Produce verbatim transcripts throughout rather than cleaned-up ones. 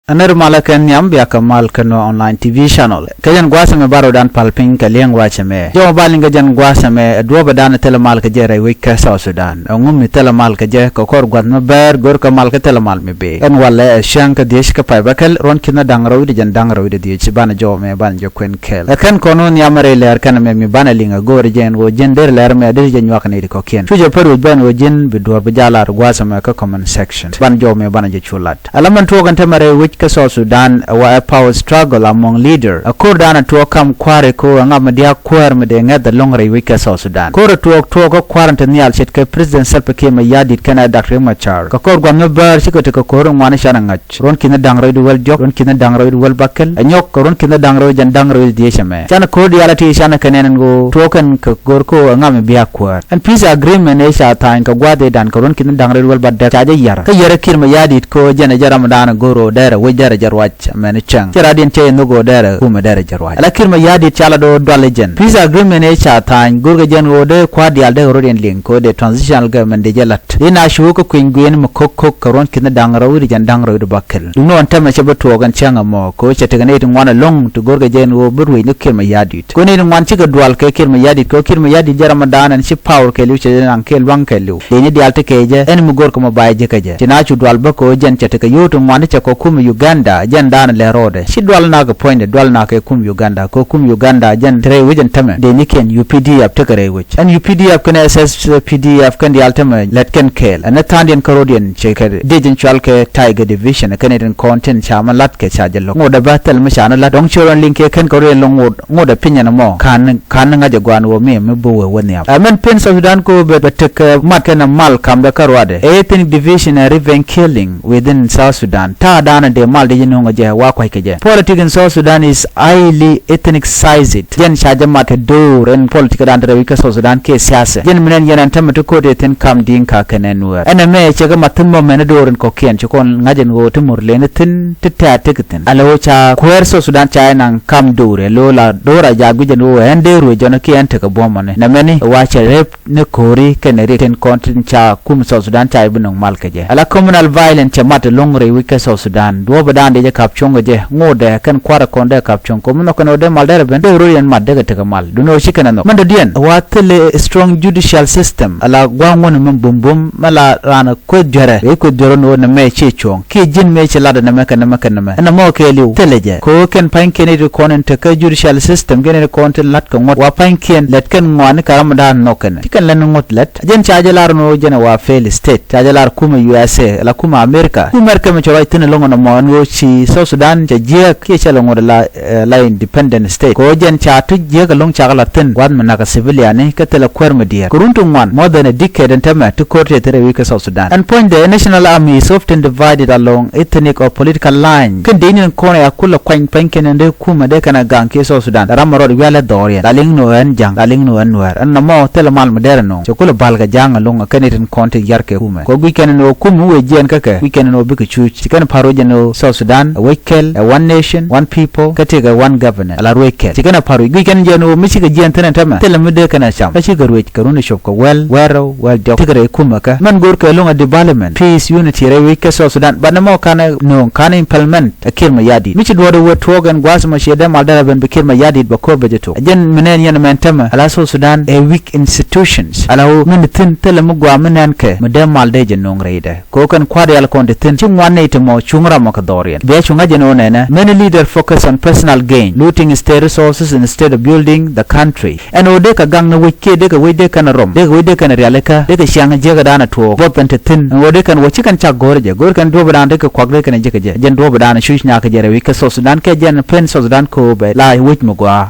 Ɛ nɛr malä kɛn nhiam bia kɛ mal kä Nuer Online T V channel. Kɛ jɛn gua̱a̱th ɛmɛ bä rɔɔdan pal piny kɛ li̱eŋ ruac ɛmɛ. Jɔw bä liŋ kɛ jɛn gua̱a̱th ɛmɛ ɛ duɔ̱ɔ̱p ɛ dan ɛ thilɛ mal kɛ jɛ rɛy wec kä South Sudan. Ɛ ŋu mi thilɛ mal kɛ jɛ kɛ kɔr gua̱th mi bäär go̱r kɛ mal kɛ thilɛ mal mi bëë. Ɛn walɛ ɛ cäŋ kä dhiec kä pay bä kɛl ruɔ̱n ki̱n ɛ da̱ŋ rɛw wi̱cdɛ jɛn da̱ŋ rɛw wi̱cdɛ dhiec banɛ jɔw ɛmɛ banɛ jɛ kuɛn kɛɛl. Ɛ kɛn kɔn wä nhiam rɛy lɛr kɛn ɛmɛ mi banɛ liŋ ɛ go̱o̱rɛ jɛn ɣöö ji̱n der lɛr ɛmɛ der jɛ nyuak ni ti kɔ̱kiɛn. Cu jɛ pär wi̱c bɛn ɣöö ji̱n bi duɔ̱ɔ̱r bi jalar gua̱a̱th ɛmɛ kä comment section. Banɛ jɔw ɛmɛ banɛ jɛ cu lat. Ala mɛn tuɔɔk ɛn tɛmɛ rɛy wec kä South Sudan ɛ wa ɛ power struggle among leader. Ɛ ko̱r dan ɛ tuɔɔk kam kua̱ri ko ɛ ŋa mi diaak kuäär mi dee ŋɛth ɛlɔ̱ŋ rɛy wec kä South Sudan. Ko̱r ɛ tuɔɔk tuɔɔk kä kua̱r ɛn te nhial ce̱tkɛ President Salva Kiir Mayardit kɛnɛ Doctor Riek Machar. Kɛ kɔr gua̱n mi bäär cikɛ tekɛ ko̱r in ŋuan canɛ ŋa̱c. Ruɔ̱n ki̱n da̱ŋ rɛw di wäl jɔk, ruɔ̱n ki̱n da̱ŋ rɛw di wäl bäkɛl. Ɛ nyɔk kɛ ruɔ̱n ki̱n da̱ŋ rɛw jɛn da̱ŋ rɛw di dhiec ɛmɛ. Canɛ ko̱r diaal a ti canɛ kɛ nɛn ɛn ɣöö tuɔɔk ɛn kɛ go̱r ko ɛ ŋa mi bia kuäär. Ɛn peace agreement ëë ca tha̱a̱ny kɛ gua̱a̱th ëëdan kɛ ruɔ̱n ki̱n da̱ŋ rɛw di wäl bädäk ca jɛ ya̱r. Kä yärɛ Kiir Mayardit ko jɛn ɛ jɛ ram dan ɛ go̱r ɣöö dɛrɛ wec dɛrɛ jɛ ruac. Mɛn cäŋ ci radiɛn cɛ inhok ɣöö dɛrɛ kumɛ dɛrɛ jɛ ruac. Ala Kiir Mayardit ca la do̱r dual i̱ jɛn peace agreement ëë ca tha̱a̱ny go̱rkɛ jɛn ɣöö dee kua̱r dial dee rot in liŋ kɛ ɣöö dee transitional government dee jɛ la̱t. Dee na cu kä kui̱ny gui̱n mi ko̱k ko̱k kɛ ruɔ̱n ki̱n da̱ŋ rɛw wi̱cdɛ jɛn da̱ŋ rɛw wi̱cdɛ bäkɛl. Duŋni ɣɔn tɛmɛ cɛ bi tuɔɔk ɛn cäŋ ɛmɔ kɛ ɣöö cɛ tekɛ nɛy ti ŋuan ɛlɔ̱ŋ ti go̱rkɛ jɛn ɣöö bi ruëëc ni Kiir Mayardit. Kɛ ɣöö nɛy ti ŋuan cikɛ dual kɛ Kiir Mayardit kɛ ɣöö Kiir Mayardit jɛ ram dan ɛn ci power kɛɛliw cɛ jɛ naŋ kɛ luaŋ kɛɛliw. Dee ni dial ti kɛ jɛ ɛn mi go̱rkɛ mɔ ba jɛ ji̱ kä jɛ. Ci na cu dual bä kɛ ɣöö jɛn cɛ tekɛ yio̱w ti ŋuan ti cɛ kɔ kum Uganda jɛn daanɛ lɛ rɔɔdɛ. Ci dual na kɛ puɔ̱nydɛ dual na kɛ kum Uganda kɛ kum Uganda jɛn ti rɛy wec ɛn tämɛ. Dee ni kiɛn U P D F tekɛ rɛy wec. Ɛn U P D F kɛnɛ S S P D F kɛn diaal tämɛ lät kɛn kɛɛl. Ɛn ɛ tha̱a̱ŋdiɛn kä ro̱diɛn cɛ kɛ dee jɛn cual kɛ Tiger Division kɛn ɛ tin kɔn tin ca mɛ la̱t kɛ ca jɛ lo̱k. Ŋot ɛ bä thil mi ca ni la̱t dɔ̱ŋ ci rɔn liŋ kɛ kɛn kɛ ro̱diɛn lo̱ŋ ŋot. Ŋot ɛ piny ɛn ɛmɔ ka̱n ka̱n ŋa̱c ɛ gua̱a̱n ɣöö mi mi bi wee wä nhiam. Ɛ mɛn pen South Sudan ko bɛ bɛ tek ɛ mat kɛn ɛ mal kamdɛ kä ruadɛ. Ethnic division and revenge killing within South Sudan. Ta̱a̱ da̱a̱n ɛ dee mal dee ji̱ nuŋ ɛ jɛ wa kua̱c kɛ jɛ. Politic in South Sudan is highly ethnicized. Jɛn ca jɛ mat kɛ do̱r ɛn politic da̱a̱n te rɛw wi̱c kä South Sudan kiɛ siasa. Jɛn mi nɛn yɛn ɛn tämɛ ti ko̱t ɛ thi̱n kam Dinka kɛnɛ Nuɛɛr. Ɛn ɛmɛ cɛ kɛ mat thi̱n mɔ mɛn ɛ do̱r ɛn kɔ̱kiɛn ci kɔn ŋa̱c ɛn ɣöö ti mur leni thi̱n ti tɛ̈t ti kɛ thi̱n. Ala ɣöö ca kuäär South Sudan ca jɛ naŋ kam do̱r ɛ lo̱ la do̱r a jaak guic ɛn ɣöö ɛn dee ruëë jɔn kiɛ ɛn tekɛ buɔ̱mɔni. Nɛmɛni wa cɛ rep ni ko̱ri kɛnɛ rik tin kɔn tin ca kum South Sudan ca i̱ bi nɔŋ mal kɛ jɛ. Ala communal violence cɛ mat ɛlɔ̱ŋ rɛy wi̱c kä South Sudan. Duɔ̱ɔ̱pɛ da̱a̱n dee jɛ kap cuɔ̱ŋ kɛ jɛ ŋotdɛ kɛn kua̱rɛ kɔn dee kap cuɔ̱ŋ kɔn mi nhɔk kɛn ɣöö dee mal dee rɛ ben dee rot yɛn mat dee kɛ tekɛ mal. Duundɛ ɣöö ci kɛn ɛ nhɔk. Mɛn dɔ̱diɛn wa thilɛ strong judicial system. Ala gua̱a̱ŋ wänɛ mi bumbum mɛ la raan kueth juɛrɛ. Wee kueth juɛrɛ ni ɣöö nɛmɛ ciɛ cuɔ̱ŋ kiɛ ji̱n mëë ci latdɛ nɛmɛ kɛ nɛmɛ kɛ nɛmɛ. Ɛn nɛmɔ kɛɛliw thilɛ jɛ. Kɛ ɣöö kɛn pa̱ny kɛn i̱ ti kɔn in tekä judicial system kɛn i̱ ti kɔn tin la̱t kɛ ŋuɔ̱t wa pa̱nykiɛn lɛt kɛn ŋɔaani kɛ ram mi da̱a̱n nhɔk kɛn. Ci kɛn lɛn ŋuɔ̱t lɛt. Jɛn ca jɛ lar ni ɣöö jɛn ɛ wa fail state. Ca jɛ lar kumɛ U S A la kumɛ America. Kumɛ rɛ kɛmɛ cɛ ruac thi̱n ɛlɔ̱ŋ ɛn ɛmɔ ɛn ɣöö ci South Sudan cɛ jiääk kiɛ cɛ lɛ ŋuɔ̱t la, eh, la independent state. Kɛ ɣöö jɛn ca ti jiääk ɛlɔ̱ŋ cakɛ la thi̱n gua̱th mi nakä civilian ni kä thilɛ kuäär mi diɛɛr. Kɛ run ti ŋuan more than a decade ɛn tɛmɛ ti ko̱r tëë thil rɛy wi̱c kä South Sudan. Ɛn puɔ̱nydɛ national army is often divided along ethnic or political line. Kɛn dee ni kɔn ɛ a kulɛ kuany pa̱ny kɛn ɛn dee kumɛ dee kɛn a gaŋ kiɛ South Sudan. Ram mi rɔɔd wialɛ dhɔriɛn la liŋ ni ɣän ja̱ŋ la liŋ ni ɣän nuɛɛr. Ɛn nɔmɔ thilɛ mal mi derɛ nɔŋ cɛ kulɛ bal kɛ ja̱ŋ ɛlɔ̱ŋ ɛ kɛn itin kɔn tin yar kɛ kumɛ. Kɛ guic kɛn ni ɣöö kumɛ wëë jiɛn kä kɛ guic kɛn ni ɣöö bikɛ cuc. Ci kɛn pa̱r wec ɛn ɣöö South Sudan ɛ wec kɛl, ɛ one nation, one people, kä tëëkɛ one government. Ala ruec kɛl ci kɛn a pa̱r wec guic kɛn jɛ ɛn ɣöö mi cikɛ jiɛn thi̱n ɛn tɛmɛ thilɛ mi dee kɛn a cam. Kä cikɛ ruec kɛ run ɛ cop kɛ wäl, wäl rɛw, wäl diɔ̱k. Tikɛ rɛy kumɛ kä mɛn go̱o̱r kɛ lo̱ŋ a development, peace, unity rɛy wec kä South Sudan. But nɛmɔ ka̱n ɛ no̱o̱ŋ ka̱n ɛ implement ɛ Kiir Mayardit. Mi ci duɔ̱ɔ̱r ɛ wä tuɔɔk ɛn gua̱a̱th mɔ ciɛ dee mal dee rɛ ben bi Kiir Mayardit bɛ ko̱r bɛ jɛ tok. Ɛ jɛn mi nɛn yɛn mɛn tɛmɛ ala South Sudan ɛ weak institutions. Ala ɣöö ŋäni thi̱n thilɛ mi gua̱a̱ mi nɛn kɛ mi dee mal dee jɛ no̱o̱ŋ rɛydɛ. Kɛ ɣöö kɛn kua̱r yal kɔn ti thi̱n ci ŋuan nɛy ti mɔ cuŋ ram mɔ kɛ dhɔriɛn. Bia cuŋ a jɛn ɣöö nɛnɛ many leader focus on personal gain, looting state resources instead of building the country. Ɛn ɣöö dee kɛ gaŋ ni wec kiɛ dee kɛ wec dee kɛn rɔm dee kɛ wec dee kɛn rialikä dee kɛ ciaŋ jiäkädan a tuɔɔk buɔth ɛn ti thi̱n. Ɛn ɣöö dee kɛn wä ci kɛn cak go̱o̱rä jɛ go̱o̱r kɛn duɔ̱ɔ̱pädan dee kɛ kuak dee kɛn jiäkä jɛ. Jɛn duɔ̱ɔ̱pädan cuc nyakä jɛ rɛy wi̱c kä South Sudan kɛ jɛn pen South Sudan kɛ ɣöö bɛ la wec mi gɔaa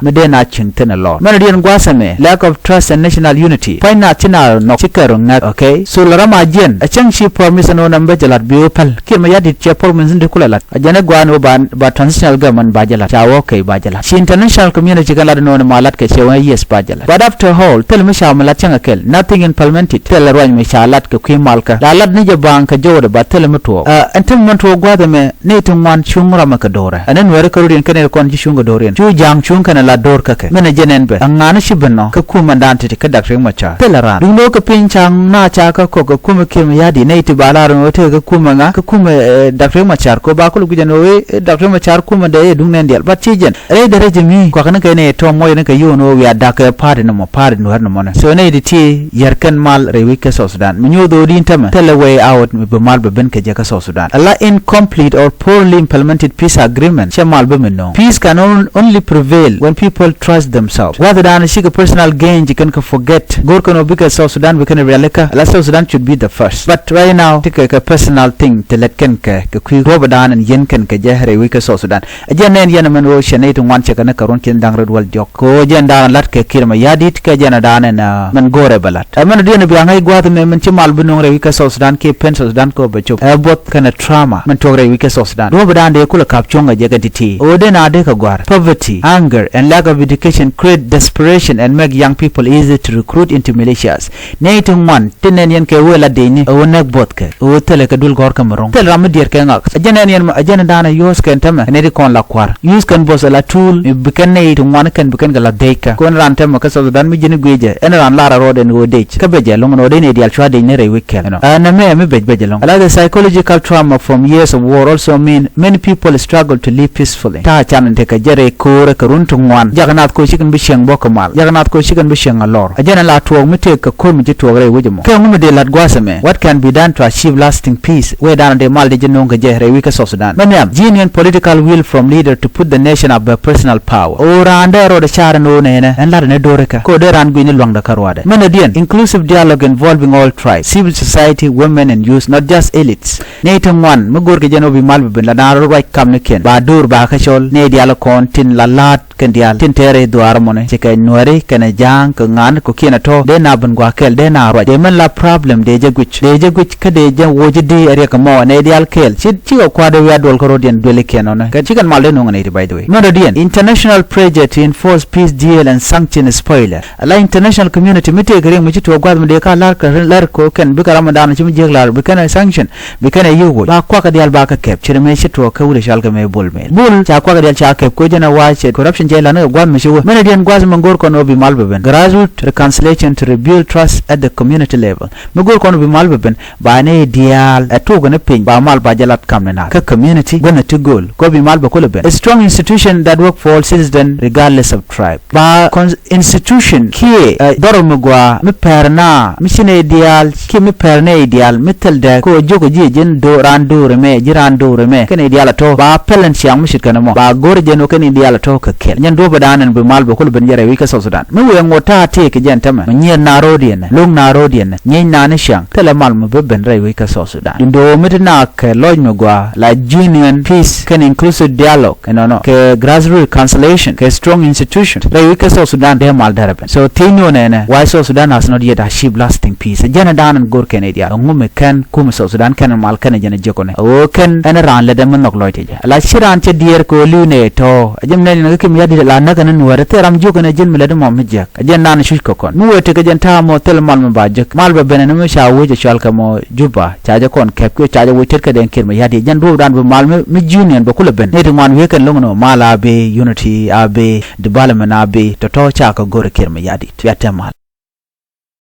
mi dee na cieŋ thi̱n ɛlɔr. Mɛn diɛn gua̱a̱th ɛmɛ lack of trust and national unity. Pua̱ny na ci na nhɔk ci kɛ rɔ ŋɛk, okay? So lɛ ram a jiɛn a cäŋ ci promise ɛn ɣöö nɛm bä jɛ la̱t bi wä päl. Kiir Mayardit cɛ promise ni di kulɛ la̱t. A jɛn ɛ gua̱a̱n ɣöö ba, ba transitional government ba jɛ la̱t. Ca wä kɛy ba jɛ la̱t. Ci international community kɛn lat nööni ma lat kɛ cɛ wä yes ba jɛ la̱t. But after all thil mi ca mi lat cäŋ a kɛl nothing implemented. Thil ruac mi ca lat kɛ kui̱ malkä la lat ni jɛ baaŋ kɛ jɔwdɛ ba thil mi tuɔɔk. Ɛn thil mi tuɔɔk gua̱a̱th ɛmɛ ni ti ŋuan cuŋ ramɛ kɛ do̱rɛ. Ɛn ni nuɛri kɛ rut in kɛn in kɔn ci cuŋ kɛ do̱r in cu ja̱a̱ŋ cuŋ kɛn ɛ lat do̱r kä kɛ. Min ɛ jɛn ɛn bɛ ɛ ŋa̱n ci ben nɔ kɛ kumɛ dan ti ti kä Dak Riek Machar. Thil ɛ raan duŋ lo̱o̱k kɛ piny ca na ca kä kɔk kɛ kumɛ Kiir Mayardit nɛy ti ba lar in wä tëë kɛ kumɛ ŋa kɛ kumɛ Dak Riek Machar. Ba kulɛ guic ɛn ɣöö i̱ Doctor Machar kumɛ dee i̱ duŋ nɛn diaal. But ci jɛn rɛy dee rɛy jɛ mi kuak ni kɛ nɛ tɔ̱ muɔc ni kɛ yio̱o̱n ɣöö wiaa da̱k kɛ party ni mɔ, party ni wɛr ni mɔnɛ. So nɛy ti ti yɛr kɛn mal rɛy wi̱c kä South Sudan. Mi nyoth ɣöö di̱n tämɛ thilɛ way out mi bi mal bɛ ben kɛ jɛ kä South Sudan. Ala incomplete or poorly implemented peace agreement cɛ mal bä mi no̱o̱ŋ. Peace can on- only prevail when people trust themselves. Gua̱th dan cikɛ personal gain ci kɛn kɛ forget. Go̱r kɛn ɔ bikɛ South Sudan bikɛn rialikä. Ala South Sudan should be the first. But right now tikɛ kɛ personal thing ti lɛt kɛn kɛ kɛ kui̱ ruɔ̱p dan ɛn yɛn kɛn kɛ jɛ rɛy wi̱c kɛ South Sudan. Ɛ jɛn nɛn yɛn ɛmɛn ɣöö cɛ nɛy ti ŋuan cɛ kɛn kä run cin da̱ŋ rɛt wäl diɔ̱k kɛ ɣöö jɛn da̱a̱n la̱t kɛ Kiir Mayardit kɛ jɛn ɛ da̱a̱n ɛn mɛn go̱o̱rɛ bɛ la̱t. Ɛ mɛn ɛ diɛn ɛ biaŋ ɛ gua̱a̱th ɛmɛ mɛn ci mal bi nuɔ̱ŋ rɛy wi̱c kɛ South Sudan kiɛ pen South Sudan kɛ ɣöö bɛ cop ɛ buɔth kɛn ɛ trauma mɛn tuɔ̱k rɛy wi̱c kɛ South Sudan. Duɔ̱ɔ̱p ɛ da̱a̱n dee kulɛ ka̱p cuɔ̱ŋ ɛ jɛ kɛ ti̱ti̱ ɣöö dee na dee kɛ gua̱r poverty, hunger and lack of education create desperation and make young people easy to recruit into militias. Nɛy ti ŋuan ti nɛn yɛn kɛ wëë la dec ni ɛ wä nɛk buɔth kɛ ɛ wä thilɛ kɛ dul gɔ̱r kɛ mi ro̱ŋ thil ram mi diɛɛr kɛ ŋak. Ɛ jɛn ɛn yɛn mɔ ɛ jɛn ɛ da̱a̱n ɛ yuɔ̱ɔ̱s kɛn tämɛ ɛ nɛy ti kɔn la kua̱r yuɔ̱ɔ̱s kɛn buɔth ɛ la tuul mi bi kɛn nɛy ti ŋuan kɛn bi kɛn kɛ la dhec kä. Kɔn ran tämɛ kä South Sudan mi ji̱n i̱ guic jɛ ɛn ran lar ɛ rɔɔd ɛn ɣöö dec kä bɛ jɛ lo̱ŋ ɛn ɣöö dec nɛy diaal cua dec ni rɛy wi̱c kɛl. Ɛn ɛmɛ mi bɛc bɛc ɛlɔ̱ŋ. Ala the psychological trauma from years of war also mean many people struggle to live peacefully. Ta̱a̱ can in tekɛ jɛ rɛy ko̱o̱rɛ kɛ run ti ŋuan jak naath ko̱ cikɛn bi cieŋ bɔk kɛ mal jak naath ko̱ cikɛn bi cieŋ a lɔr. Ɛ jɛn ɛ la tuɔɔk mi tëëk kɛ ko̱r mi ci tuɔɔk rɛy wi̱c ɛmɔ kɛ ŋu mi dee la̱t gua̱a̱th ɛmɛ. What can be done to achieve lasting peace? Wee da̱a̱n dee mal dee jɛ no̱o̱ŋ kɛ jɛ rɛy wi̱c kä South Sudan. Mɛ nhiam genuine political will from leader to put the nation above personal power. Ɣöö raan dee rɔɔdɛ ca̱r ɛn ɣöö nɛɛnɛ ɛn la̱t ɛn ɛ do̱rikä ko̱ dee raan gui̱ni lua̱ŋdɛ kä ruaadɛ. Mɛn ɛ diɛn inclusive dialogue involving all tribes, civil society, women and youth, not just elites. Nɛy ti ŋuan mi go̱o̱rkɛ jɛn ɣöö bi mal bi ben la da̱a̱n rɔ ruac kamnikiɛn ba do̱r ba kä cɔl nɛy diaal kɔn tin la la̱a̱t kɛn diaal tin tɛɛrɛ i̱ dhuaar ɛmɔni ci kɛ nuääri kɛnɛ ja̱a̱ŋ kɛ ŋa̱a̱n kɔ̱kiɛn ɛ tɔ̱ dee na ben gua̱a̱k kɛl dee na ruac dee mɛn la problem dee jɛ guic dee jɛ guic kä dee jɛ woc i̱di ɛ riɛk ɛmɔ nɛy diaal kɛɛl ci cikɛ kua̱r dee wiaa duɔl kä ro̱diɛn duëlikiɛn ɔnɛ kɛ cikɛn mal dee nuɔ̱ŋ nɛy ti bac the way. Mɛn rɔ̱diɛn international pressure to enforce peace deal and sanction spoiler. Ala international community mi tëëk riŋ mi ci tuɔɔk gua̱th mi dee ka la̱r kɛ la̱r ko̱ kɛn bikɛ ram mi da̱a̱n ci mi jiäk la̱r bi kɛn ɛ sanction bi kɛn ɛ yiëë woc ba kuakä diaal ba kɛ kɛp ci ri mëë ci tuɔɔk kä wut ɛ cɔal kɛ mëë Bol Mel. Bol ca kuakä dia̱a̱l ca kɛp ko̱ jɛn ɛ wa̱a̱ cɛ corruption cɛ la̱t ni kɛ gua̱a̱th mi ci wä. Mɛn ɛ diɛn gua̱a̱th mi go̱o̱r kɔn ɣöö bi mal bɛ ben grassroot reconciliation to rebuild trust at the community level. Mi go̱o̱r kɔn ɣöö bi mal bɛ ben ba nɛy diaal ɛ tuɔɔk ni piny ba mal ba jɛ lat kam ni naath kä community gua̱n ɛ ti gööl kɛ ɣöö bi mal bɛ kulɛ ben. A strong institution that work for all citizen regardless of tribe. Ba institution kiɛ dhɔr mi gɔaa mi pɛr na mi ci nɛy diaal kiɛ mi pɛr nɛy diaal mi thil dɛk kɛ ɣöö jiök ji̱ ji̱n raan do̱r ɛmɛ ji̱ raan do̱r ɛmɛ kɛn nɛy diaal a tɔ̱ ba pɛl ɛn ciaŋ mi ce̱tkɛ ni mɔ ba go̱r jɛn ɣöö kɛn nɛy diaal a tɔ̱ kɛ kɛl. Nyɛn duɔ̱ɔ̱p ɛ da̱a̱n ɛn bi mal bɛ kulɛ ben jɛ rɛy wi̱c kä South Sudan mi wëë ŋot ta̱a̱ tëëk kɛ jɛn tämɛ mi nyiɛɛr na ro̱o̱diɛn ɛ lo̱ŋ na ro̱o̱diɛn ɛ nyiec na ni ciaŋ thilɛ mal mi bi ben rɛy wi̱c kä South Sudan. Duundɛ ɣöö mi ti na kɛ lɔc mi gɔaa la genuine peace kɛn inclusive dialogue. Ɛnɔnɔ kɛ grassroot reconciliation kɛ strong institution rɛy wi̱c kä South Sudan dee mal derɛ ben. So thiec ni ɣöö nɛnɛ why South Sudan has not yet achieved lasting peace. Ɛ jɛn ɛ da̱a̱n ɛn go̱r kɛn i̱ diaal ɛ ŋu mi kɛn kumɛ South Sudan kɛn ɛ mal kɛn ɛ jɛn ɛ jiäk ɣöö nɛ ɛ ɣöö kɛn ɛn ɛ raan lätdɛ mi nhɔk lɔc ti jɛ ala ci raan cɛ diɛɛr kɛ ɣöö li̱w nɛ tɔ̱. Ɛ jɛ mi nɛn in kä Kiir Mayardit la näk ɛn ɛ nuäärä thil ram jiök ɛn ɛ ji̱n mi lätdɛ mɔ mi jiäk. Ɛ jɛn da̱a̱n ɛ cuc kɛ kɔn mi wëë tekɛ jɛn ta̱a̱ mɔ thil mal mi ba jek mal bɛ ben ɛn mi ca wec ɛ cɔal kɛ mɔ Juba ca jɛ kɔn kɛp kiɛ ca jɛ wec tetkɛ dɛn Kiir Mayardit jɛn duɔ̱ɔ̱p da̱a̱n bi mal mi union bɛ kulɛ ben nɛy ti ŋuan wi̱i̱ kɛn lo̱ŋ ni mal a bi unity a bi development a bi tɔ̱tɔ̱ ca kɛ go̱r ɛ Kiir Mayardit bia te mal.